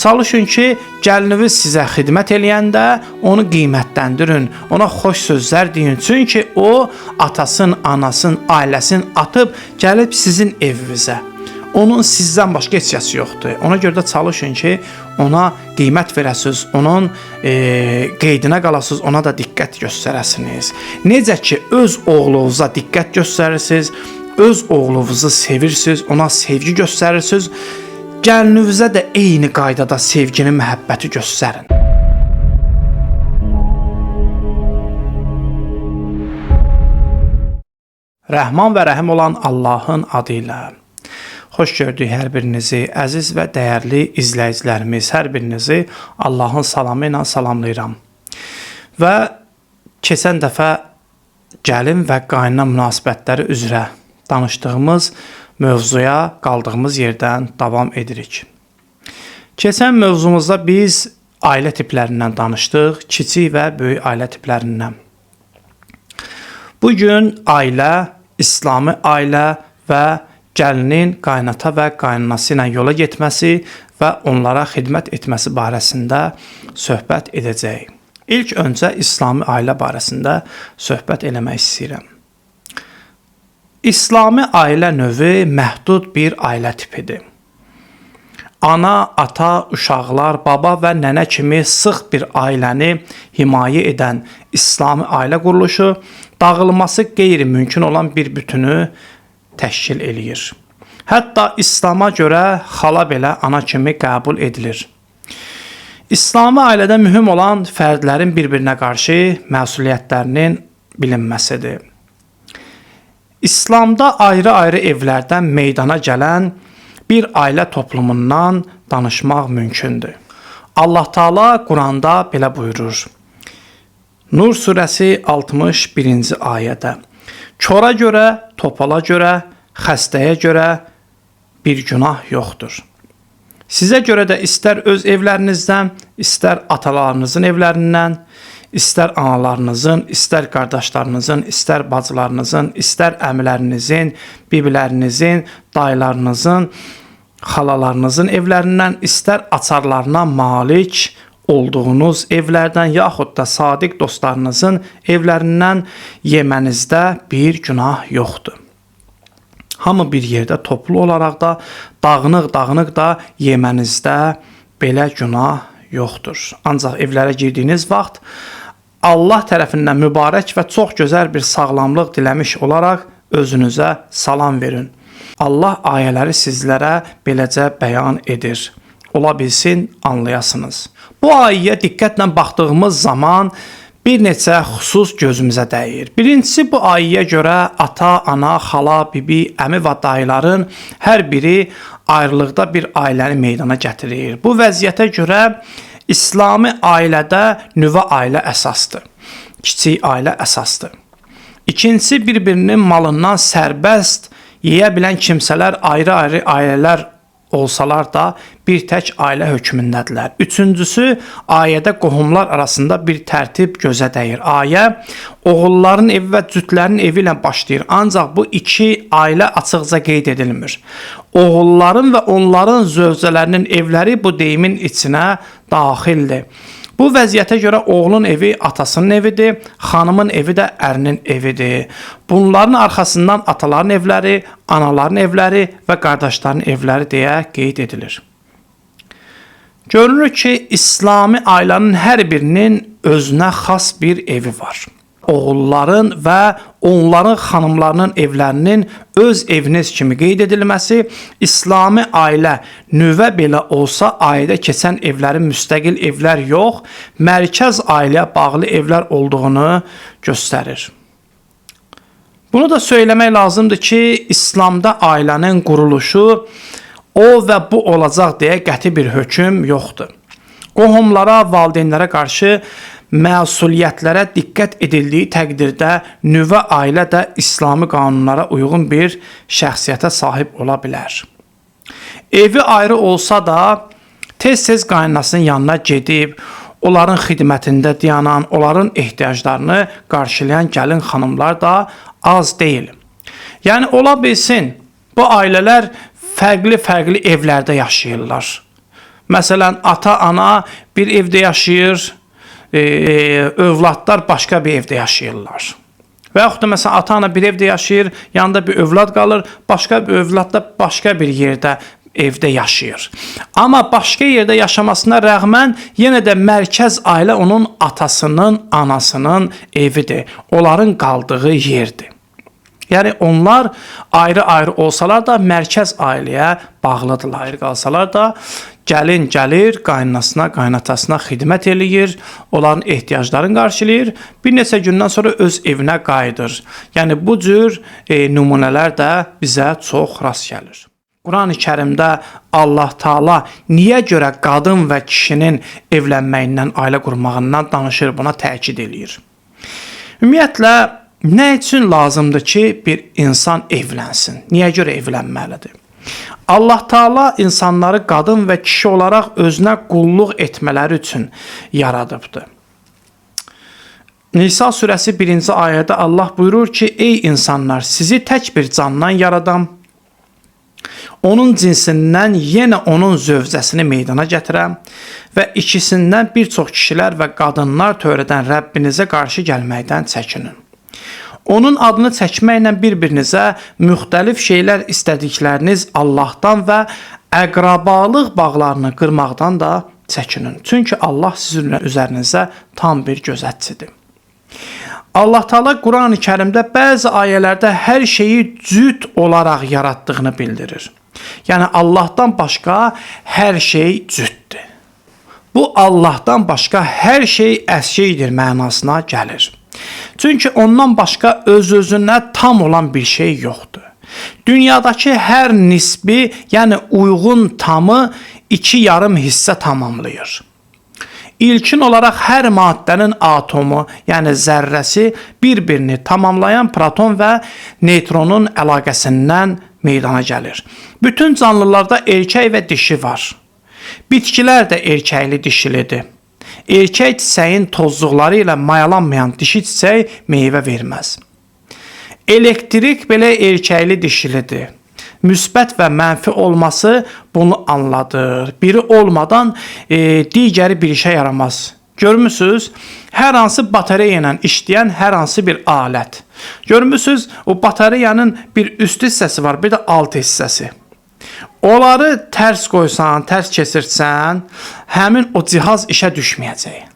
Çalışın ki, gəlininiz sizə xidmət eləyəndə onu qiymətləndirin, ona xoş sözlər deyin. Çünki o atasın, anasın, ailəsini atıb gəlib sizin evinizə. Onun sizdən başqa heç kəsi yoxdur. Ona görə də çalışın ki, ona qiymət verəsiniz, onun qeydinə qalasınız, ona da diqqət göstərəsiniz. Necə ki öz oğlunuza diqqət göstərirsiniz, öz oğlunuzu sevirsiniz, ona sevgi göstərirsiniz, gəlininizə də eyni qaydada sevgini, məhəbbəti göstərin. Rəhman və Rəhim olan Allahın adı ilə. Xoş gördük hər birinizi, əziz və dəyərli izləyicilərimiz, hər birinizi Allahın salamı ilə salamlayıram. Və keçən dəfə gəlin və qaynana münasibətləri üzrə danışdığımız mövzuya qaldığımız yerdən davam edirik. Keçən mövzumuzda biz ailə tiplərindən danışdıq, kiçik və böyük ailə tiplərindən. Bu gün ailə, İslami ailə və gəlinin qaynata və qaynanası ilə yola getməsi və onlara xidmət etməsi barəsində söhbət edəcəyik. İlk öncə İslami ailə barəsində söhbət eləmək istəyirəm. İslami ailə növü məhdud bir ailə tipidir. Ana, ata, uşaqlar, baba və nənə kimi sıx bir ailəni himayə edən İslami ailə quruluşu dağılması qeyri-mümkün olan bir bütünü təşkil eləyir. Hətta İslama görə xala belə ana kimi qəbul edilir. İslami ailədə mühüm olan fərdlərin bir-birinə qarşı məsuliyyətlərinin bilinməsidir. İslamda ayrı-ayrı evlərdən meydana gələn bir ailə toplumundan danışmaq mümkündür. Allah Taala Quranda belə buyurur. Nur surəsi 61-ci ayədə: Kora görə, topala görə, xəstəyə görə bir günah yoxdur. Sizə görə də istər öz evlərinizdən, istər atalarınızın evlərindən, istər analarınızın, istər qardaşlarınızın, istər bacılarınızın, istər əmilərinizin, bibilərinizin, dayılarınızın, xalalarınızın evlərindən, istər açarlarına malik olduğunuz evlərdən, yaxud da sadiq dostlarınızın evlərindən yemənizdə bir günah yoxdur. Hamı bir yerdə toplu olaraq da, dağınıq-dağınıq da yemənizdə belə günah yoxdur. Ancaq evlərə girdiyiniz vaxt Allah tərəfindən mübarək və çox gözəl bir sağlamlıq diləmiş olaraq özünüzə salam verin. Allah ayələri sizlərə beləcə bəyan edir. Ola bilsin, anlayasınız. Bu ayəyə diqqətlə baxdığımız zaman bir neçə xüsus gözümüzə dəyir. Birincisi, bu ayəyə görə ata, ana, xala, bibi, əmi və dayıların hər biri ayrılıqda bir ailəni meydana gətirir. Bu vəziyyətə görə İslami ailədə nüvə ailə əsasdır. Kiçik ailə əsasdır. İkincisi, bir-birinin malından sərbəst yeyə bilən kimsələr ayrı-ayrı ailələr olsalar da bir tək ailə hökmündədirlər. Üçüncüsü, ayədə qohumlar arasında bir tərtib gözə dəyir. Ayə oğulların evi və cütlərin evi ilə başlayır. Ancaq bu iki ailə açıqca qeyd edilmir. Oğulların və onların zövcələrinin evləri bu deyimin içinə daxildir. Bu vəziyyətə görə oğlun evi atasının evidir, xanımın evi də ərinin evidir. Bunların arxasından ataların evləri, anaların evləri və qardaşların evləri deyə qeyd edilir. Görünür ki, İslami ailənin hər birinin özünə xas bir evi var. Oğulların və onların xanımlarının evlərinin öz eviniz kimi qeyd edilməsi, İslami ailə nüvə belə olsa ailədə keçən evlərin müstəqil evlər yox, mərkəz ailəyə bağlı evlər olduğunu göstərir. Bunu da söyləmək lazımdır ki, İslamda ailənin quruluşu o və bu olacaq deyə qəti bir hökm yoxdur. Qohumlara, valideynlərə qarşı məsuliyyətlərə diqqət edildiyi təqdirdə nüvə ailə də İslami qanunlara uyğun bir şəxsiyyətə sahib ola bilər. Evi ayrı olsa da tez-tez qaynanasının yanına gedib, onların xidmətində dayanan, onların ehtiyaclarını qarşılayan gəlin xanımlar da az deyil. Yəni ola bilsin bu ailələr fərqli-fərqli evlərdə yaşayırlar. Məsələn, ata-ana bir evdə yaşayır, övladlar başqa bir evdə yaşayırlar. Və yaxud da məsələn ata-ana bir evdə yaşayır, yanında bir övlad qalır, başqa bir övlad da başqa bir yerdə evdə yaşayır. Amma başqa yerdə yaşamasına rəğmən yenə də mərkəz ailə onun atasının, anasının evidir. Onların qaldığı yerdir. Yəni onlar ayrı-ayrı olsalar da mərkəz ailəyə bağlıdırlar. Ayrı qalsalar da gəlin gəlir, qaynanasına, qaynatasına xidmət eləyir, onların ehtiyaclarını qarşılayır. Bir neçə gündən sonra öz evinə qayıdır. Yəni bu cür nümunələr də bizə çox rast gəlir. Qurani Kərimdə Allah Taala niyə görə qadın və kişinin evlənməyindən, ailə qurmağından danışır, buna təkid eləyir. Ümumiyyətlə nə üçün lazımdır ki, bir insan evlənsin? Niyə görə evlənməlidir? Allah Taala insanları qadın və kişi olaraq özünə qulluq etmələri üçün yaradıbdır. Nisa surəsi 1-ci ayədə Allah buyurur ki, ey insanlar, sizi tək bir candan yaradan, onun cinsindən yenə onun zövcəsini meydana gətirən və ikisindən bir çox kişilər və qadınlar törədən Rəbbinizə qarşı gəlməkdən çəkinin. Onun adını çəkməklə bir-birinizə müxtəlif şeylər istədikləriniz Allahdan və əqrabalıq bağlarını qırmaqdan da çəkinin. Çünki Allah sizin üzərinizə tam bir gözətçidir. Allah Teala Qurani Kərimdə bəzi ayələrdə hər şeyi cüt olaraq yaratdığını bildirir. Yəni Allahdan başqa hər şey cütdür. Bu Allahdan başqa hər şey əskikdir mənasına gəlir. Çünki ondan başqa öz-özünə tam olan bir şey yoxdur. Dünyadakı hər nisbi, yəni uyğun tamı 2,5 hissə tamamlayır. İlkin olaraq hər maddənin atomu, yəni zərrəsi bir-birini tamamlayan proton və neytronun əlaqəsindən meydana gəlir. Bütün canlılarda erkək və dişi var. Bitkilər də erkəkli dişilidir. Erkək çiçəyin tozluqları ilə mayalanmayan dişi çiçək meyvə verməz. Elektrik belə erkəkli dişilidir. Müsbət və mənfi olması bunu anladır. Biri olmadan digəri bir işə yaramaz. Görmüsünüz? Hər hansı batareya ilə işləyən hər hansı bir alət. Görmüsünüz? O batareyanın bir üst hissəsi var, bir də alt hissəsi. Onları tərs qoysan, tərs keçirtsən, həmin o cihaz işə düşməyəcək.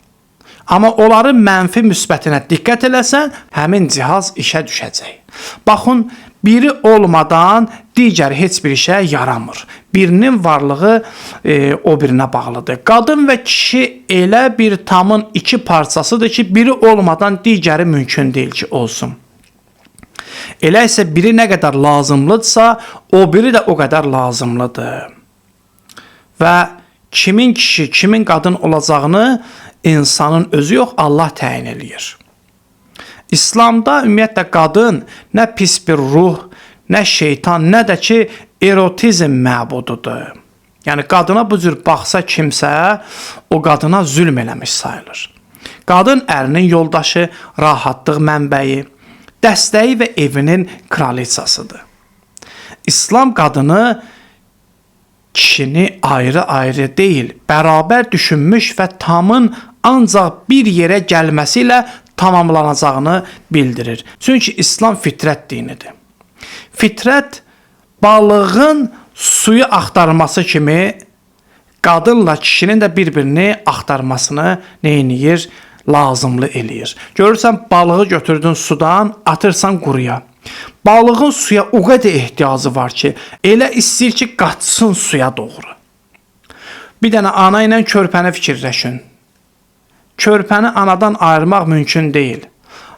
Amma onların mənfi müsbətinə diqqət eləsən, həmin cihaz işə düşəcək. Baxın, biri olmadan digəri heç bir işə yaramır. Birinin varlığı o birinə bağlıdır. Qadın və kişi elə bir tamın iki parçasıdır ki, biri olmadan digəri mümkün deyil ki, olsun. Elə isə biri nə qədər lazımlıdırsa, o biri də o qədər lazımlıdır. Və kimin kişi, kimin qadın olacağını insanın özü yox, Allah təyin eləyir. İslamda ümumiyyətlə qadın nə pis bir ruh, nə şeytan, nə də ki erotizm məbududur. Yəni qadına bu cür baxsa kimsə, o qadına zülm eləmiş sayılır. Qadın ərinin yoldaşı, rahatlıq mənbəyi, dəstəyi və evinin kraliçasıdır. İslam qadını kişini ayrı-ayrı deyil, bərabər düşünmüş və tamın ancaq bir yerə gəlməsi ilə tamamlanacağını bildirir. Çünki İslam fitrət dinidir. Fitrət balığın suyu axtarması kimi qadınla kişinin də bir-birini axtarmasını neyniyir? Lazımlı eləyir. Görürsən balığı götürdün sudan, atırsan quruya. Balığın suya o qədər ehtiyacı var ki, elə istəyir ki, qaçsın suya doğru. Bir dənə ana ilə körpəni fikirləşin. Körpəni anadan ayırmaq mümkün deyil.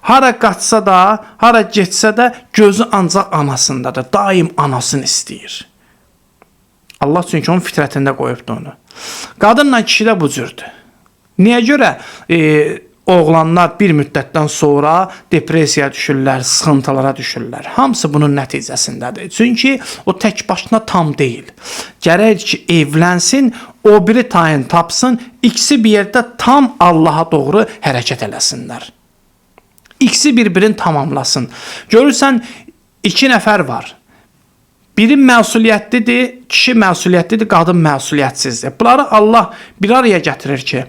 Hara qaçsa da, hara getsə də gözü ancaq anasındadır. Daim anasını istəyir. Allah çünki onun fitrətində qoyubdu onu. Qadınla kişi də bu cürdür. Niyə görə oğlanlar bir müddətdən sonra depressiyaya düşürlər, sıxıntılara düşürlər? Hamısı bunun nəticəsindədir. Çünki o tək başına tam deyil. Gərək ki, evlənsin, o biri tayin tapsın, ikisi bir yerdə tam Allaha doğru hərəkət eləsinlər. İkisi bir-birini tamamlasın. Görürsən, iki nəfər var. Biri məsuliyyətlidir, kişi məsuliyyətlidir, qadın məsuliyyətsizdir. Bunları Allah bir araya gətirir ki,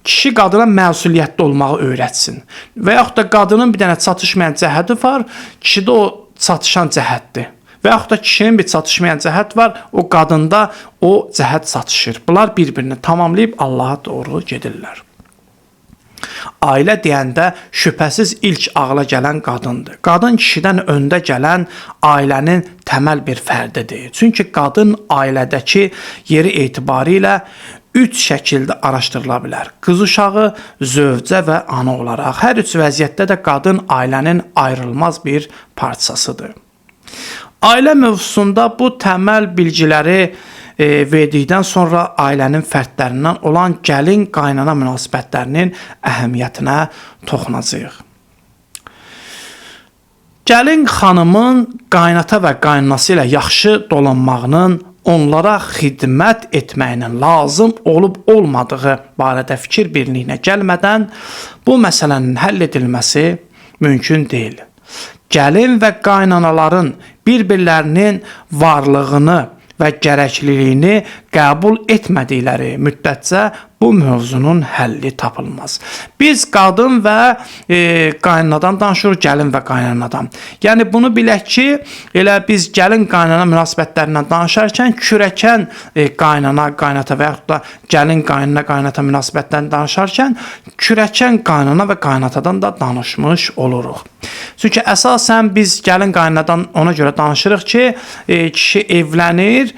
kişi qadına məsuliyyətli olmağı öyrətsin. Və yaxud da qadının bir dənə çatışmayan cəhəti var, kişidə o çatışan cəhətdir. Və yaxud da kişinin bir çatışmayan cəhət var, o qadında o cəhət çatışır. Bunlar bir-birini tamamlayıb Allaha doğru gedirlər. Ailə deyəndə şübhəsiz ilk ağla gələn qadındır. Qadın kişidən öndə gələn ailənin təməl bir fərdidir. Çünki qadın ailədəki yeri etibarilə üç şəkildə araşdırıla bilər. Qız uşağı, zövcə və ana olaraq. Hər üç vəziyyətdə də qadın ailənin ayrılmaz bir parçasıdır. Ailə mövzusunda bu təməl bilgiləri verdikdən sonra ailənin fərdlərindən olan gəlin qaynana münasibətlərinin əhəmiyyətinə toxunacağıq. Gəlin xanımın qaynata və qaynanası ilə yaxşı dolanmağının, onlara xidmət etməyinin lazım olub olmadığı barədə fikir birliyinə gəlmədən bu məsələnin həll edilməsi mümkün deyil. Gəlin və qaynanaların bir-birlərinin varlığını və gərəkliliyini qəbul etmədikləri müddətcə bu mövzunun həlli tapılmaz. Biz qadın və qaynanadan danışırıq, gəlin və qaynanadan. Yəni bunu bilək ki, elə biz gəlin qaynana münasibətlərindən danışarkən kürəkən qaynana, qaynata və yaxud da gəlin qaynana, qaynata münasibətlərindən danışarkən kürəkən qaynana və qaynatadan da danışmış oluruq. Çünki əsasən biz gəlin qaynanadan ona görə danışırıq ki, kişi evlənir,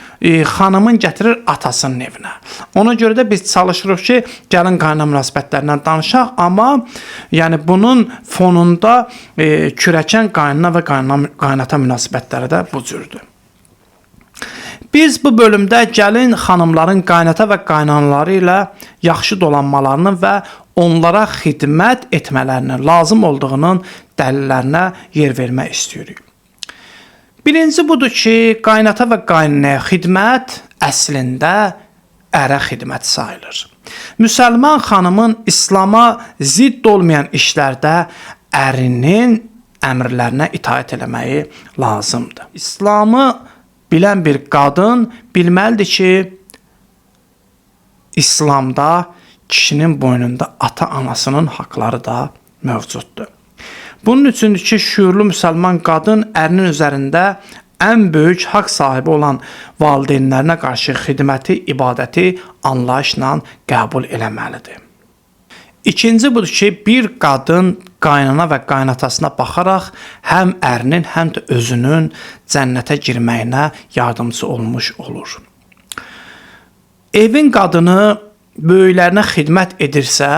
xanımın gətirir atasının evinə. Ona görə də biz çalışırıq ki, gəlin qaynana münasibətlərindən danışaq, amma yəni bunun fonunda kürəkən qaynana və qaynata münasibətləri də bu cürdür. Biz bu bölümdə gəlin xanımların qaynata və qaynanaları ilə yaxşı dolanmalarının və onlara xidmət etmələrinin lazım olduğunun dəlillərinə yer vermək istəyirik. Birinci budur ki, qaynata və qaynanaya xidmət əslində ərə xidmət sayılır. Müsəlman xanımın İslama zidd olmayan işlərdə ərinin əmrlərinə itaət eləməyi lazımdır. İslamı bilən bir qadın bilməlidir ki, İslamda kişinin boynunda ata-anasının haqları da mövcuddur. Bunun üçündür ki, şüurlu müsəlman qadın ərinin üzərində ən böyük haqq sahibi olan valideynlərinə qarşı xidməti, ibadəti anlayışla qəbul eləməlidir. İkinci budur ki, bir qadın qaynana və qaynatasına baxaraq həm ərinin, həm də özünün cənnətə girməyinə yardımcı olmuş olur. Evin qadını böyüklərinə xidmət edirsə,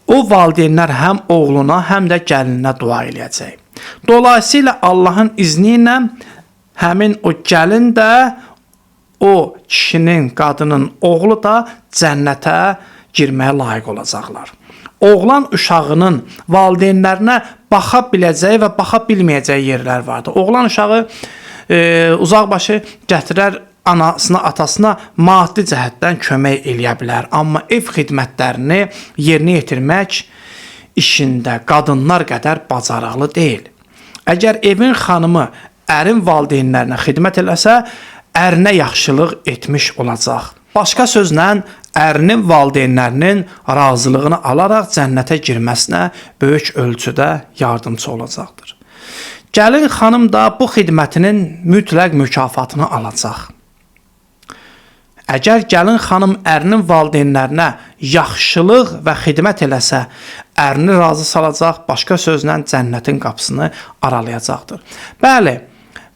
o valideynlər həm oğluna, həm də gəlininə dua eləyəcək. Dolayısıyla Allahın izni ilə həmin o gəlin də, o kişinin, qadının oğlu da cənnətə girməyə layiq olacaqlar. Oğlan uşağının valideynlərinə baxa biləcəyi və baxa bilməyəcəyi yerlər vardır. Oğlan uşağı uzaqbaşı gətirər anasına, atasına maddi cəhətdən kömək eləyə bilər. Amma ev xidmətlərini yerinə yetirmək işində qadınlar qədər bacarıqlı deyil. Əgər evin xanımı ərin valideynlərinə xidmət eləsə, ərinə yaxşılıq etmiş olacaq. Başqa sözlə, ərinin valideynlərinin razılığını alaraq cənnətə girməsinə böyük ölçüdə yardımcı olacaqdır. Gəlin xanım da bu xidmətinin mütləq mükafatını alacaq. Əgər gəlin xanım ərinin valideynlərinə yaxşılıq və xidmət eləsə, ərini razı salacaq, başqa sözlə cənnətin qapısını aralayacaqdır. Bəli,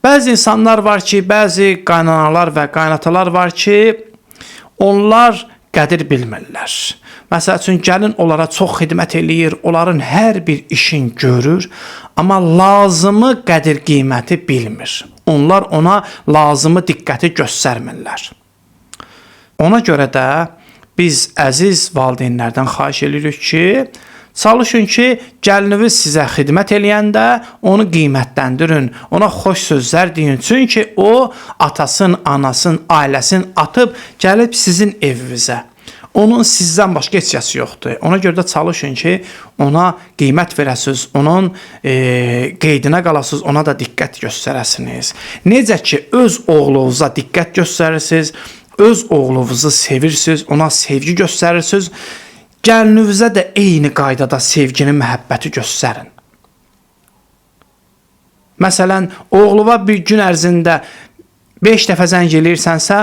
bəzi insanlar var ki, bəzi qaynanalar və qaynatalar var ki, onlar qədir bilmirlər. Məsəl üçün, gəlin onlara çox xidmət eləyir, onların hər bir işin görür, amma lazımı qədir qiyməti bilmir. Onlar ona lazımı diqqəti göstərmirlər. Ona görə də biz əziz valideynlərdən xahiş edirik ki, çalışın ki, gəlininiz sizə xidmət eləyəndə onu qiymətləndirin, ona xoş sözlər deyin. Çünki o atasın, anasın, ailəsini atıb gəlib sizin evinizə. Onun sizdən başqa heç kəsi yoxdur. Ona görə də çalışın ki, ona qiymət verəsiniz, onun qeydinə qalasınız, ona da diqqət göstərəsiniz. Necə ki, öz oğlunuza diqqət göstərirsiniz, öz oğlunuzu sevirsiniz, ona sevgi göstərirsiniz, gəlinizə də eyni qaydada sevgini, məhəbbəti göstərin. Məsələn, oğluva bir gün ərzində 5 dəfə zəng eləyirsənsə,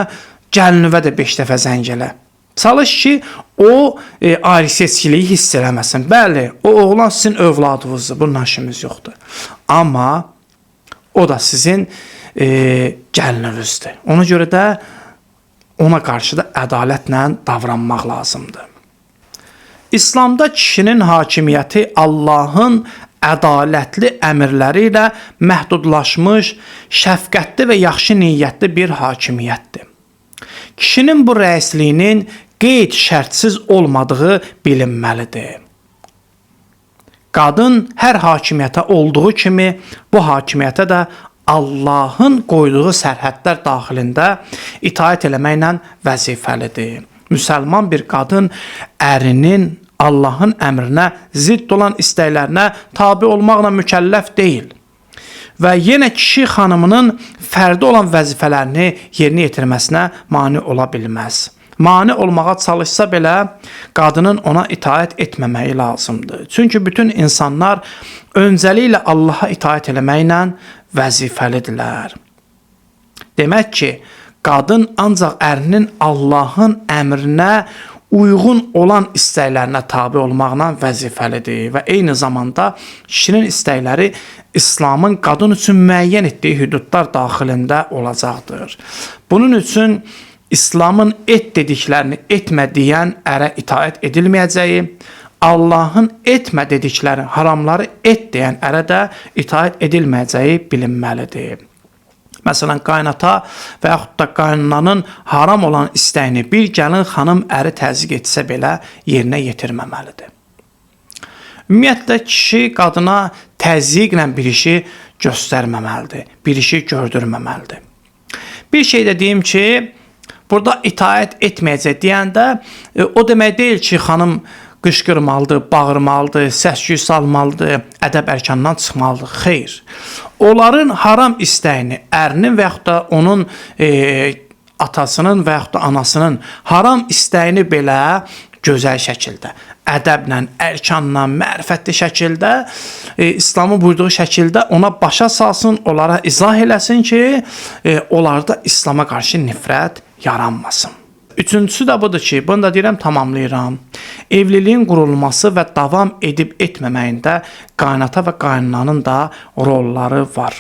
gəlinivə də 5 dəfə zəng elə. Çalış ki, o ayrı-seçkiliyi hiss eləməsin. Bəli, o oğlan sizin övladınızdır, bununla işimiz yoxdur. Amma o da sizin gəlininizdir. Ona görə də ona qarşı da ədalətlə davranmaq lazımdır. İslamda kişinin hakimiyyəti Allahın ədalətli əmrləri ilə məhdudlaşmış, şəfqətli və yaxşı niyyətli bir hakimiyyətdir. Kişinin bu rəisliyinin qeyd şərtsiz olmadığı bilinməlidir. Qadın hər hakimiyyətə olduğu kimi bu hakimiyyətə də Allahın qoyduğu sərhədlər daxilində itaət eləməklə vəzifəlidir. Müsəlman bir qadın ərinin Allahın əmrinə zidd olan istəklərinə tabi olmaqla mükəlləf deyil. Və yenə kişi xanımının fərdi olan vəzifələrini yerinə yetirməsinə mane ola bilməz. Mane olmağa çalışsa belə qadının ona itaət etməməyi lazımdır. Çünki bütün insanlar öncəliklə Allaha itaət eləməklə vəzifəlidirlər. Demək ki, qadın ancaq ərinin Allahın əmrinə uyğun olan istəklərinə tabi olmaqla vəzifəlidir və eyni zamanda kişinin istəkləri İslamın qadın üçün müəyyən etdiyi hüdudlar daxilində olacaqdır. Bunun üçün İslamın et dediklərini etmə deyən ərə itaət edilməyəcəyi, Allahın etmə dedikləri haramları et deyən ərə də itaət edilməyəcəyi bilinməlidir. Məsələn, qaynata və yaxud da qaynananın haram olan istəyini bir gəlin xanım əri təzyiq etsə belə yerinə yetirməməlidir. Ümumiyyətlə, kişi qadına təzyiqlə bir işi göstərməməlidir, bir işi gördürməməlidir. Bir şey də deyim ki, burada itaət etməyəcək deyəndə o demək deyil ki, xanım qışqırmalıdır, bağırmalıdır, səs-küy salmalıdır, ədəb ərkandan çıxmalıdır. Xeyr. Onların haram istəyini ərinin və yaxud da onun atasının və yaxud da anasının haram istəyini belə gözəl şəkildə, ədəblə, ərkanla, mərifətli şəkildə, İslamın buyurduğu şəkildə ona başa salsın, onlara izah eləsin ki, onlarda İslama qarşı nifrət yaranmasın. Üçüncüsü də budur ki, bunu da deyirəm, tamamlayıram. Evliliyin qurulması və davam edib etməməyində qaynata və qaynananın da rolları var.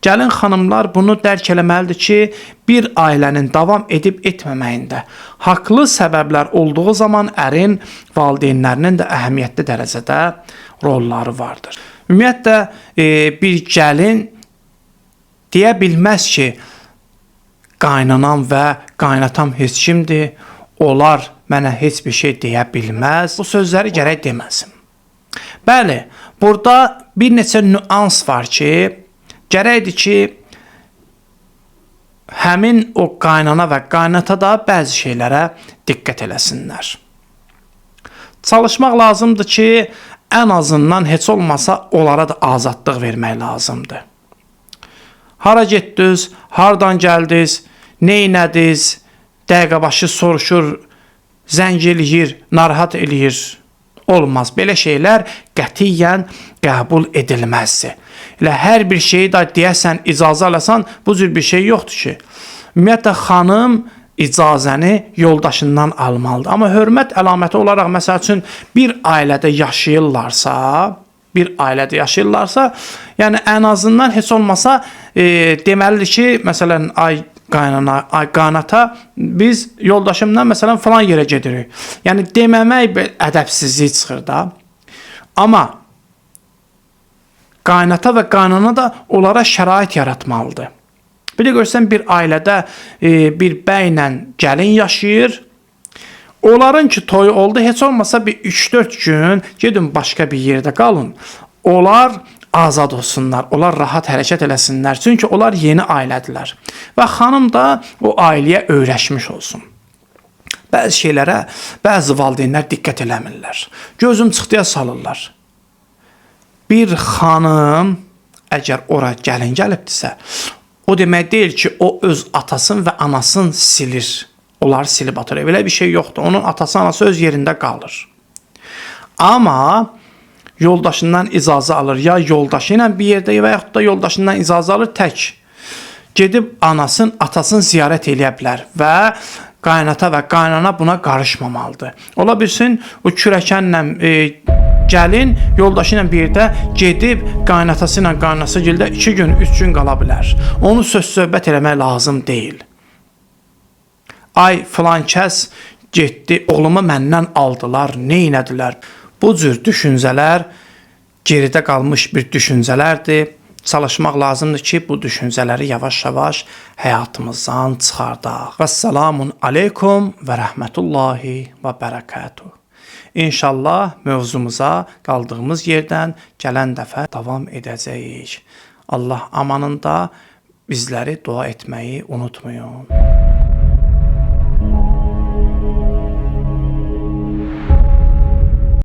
Gəlin xanımlar bunu dərk eləməlidir ki, bir ailənin davam edib etməməyində haqlı səbəblər olduğu zaman ərin valideynlərinin də əhəmiyyətli dərəcədə rolları vardır. Ümumiyyətlə, bir gəlin deyə bilməz ki, qaynanam və qaynatam heç kimdir, onlar mənə heç bir şey deyə bilməz. Bu sözləri gərək deməsin. Bəli, burada bir neçə nüans var ki, gərəkdir ki, həmin o qaynana və qaynata da bəzi şeylərə diqqət eləsinlər. Çalışmaq lazımdır ki, ən azından heç olmasa onlara da azadlıq vermək lazımdır. Hara getdiniz, hardan gəldiniz, neynədiniz, dəqiqə başı soruşur, zəng eləyir, narahat eləyir. Olmaz. Belə şeylər qətiyyən qəbul edilməzdir. Elə hər bir şeyi də deyəsən, icazə alasan, bu cür bir şey yoxdur ki. Ümumiyyətlə, xanım icazəni yoldaşından almalıdır. Amma hörmət əlaməti olaraq, məsəl üçün, bir ailədə yaşayırlarsa, yəni ən azından heç olmasa deməlidir ki, məsələn, ay qaynana, ay qaynata, biz yoldaşımdan məsələn falan yerə gedirik. Yəni deməmək ədəbsizlik çıxır da. Amma qaynata və qaynana da onlara şərait yaratmalıdır. Bir də görsən bir ailədə bir bəylə gəlin yaşayır. Onların ki toyu oldu, heç olmasa bir 3-4 gün gedin başqa bir yerdə qalın. Onlar azad olsunlar, onlar rahat hərəkət eləsinlər. Çünki onlar yeni ailədirlər. Və xanım da o ailəyə öyrəşmiş olsun. Bəzi şeylərə bəzi valideynlər diqqət eləmirlər. Gözüm çıxdıya salırlar. Bir xanım əgər ora gəlin gəlibdirsə, o demək deyil ki, o öz atasını və anasını silir. Onları silib atır. Belə bir şey yoxdur. Onun atası, anası öz yerində qalır. Amma yoldaşından icazə alır. Ya yoldaşı ilə bir yerdə və yaxud da yoldaşından icazə alır tək. Gedib anasını, atasını ziyarət eləyə bilər və qaynata və qaynana buna qarışmamalıdır. Ola bilsin o kürəkənlə gəlin yoldaşı ilə bir yerdə gedib qaynatası ilə qaynanası gildə 2 gün, 3 gün qala bilər. Onu söz söhbət eləmək lazım deyil. Ay filan kəs getdi, oğlumu məndən aldılar, neynədilər? Bu cür düşüncələr geridə qalmış bir düşüncələrdir. Çalışmaq lazımdır ki, bu düşüncələri yavaş-yavaş həyatımızdan çıxardaq. Vəssalamun aleykum və rəhmətullahi və bərəkətuh. İnşallah mövzumuza qaldığımız yerdən gələn dəfə davam edəcəyik. Allah amanında bizləri dua etməyi unutmayın.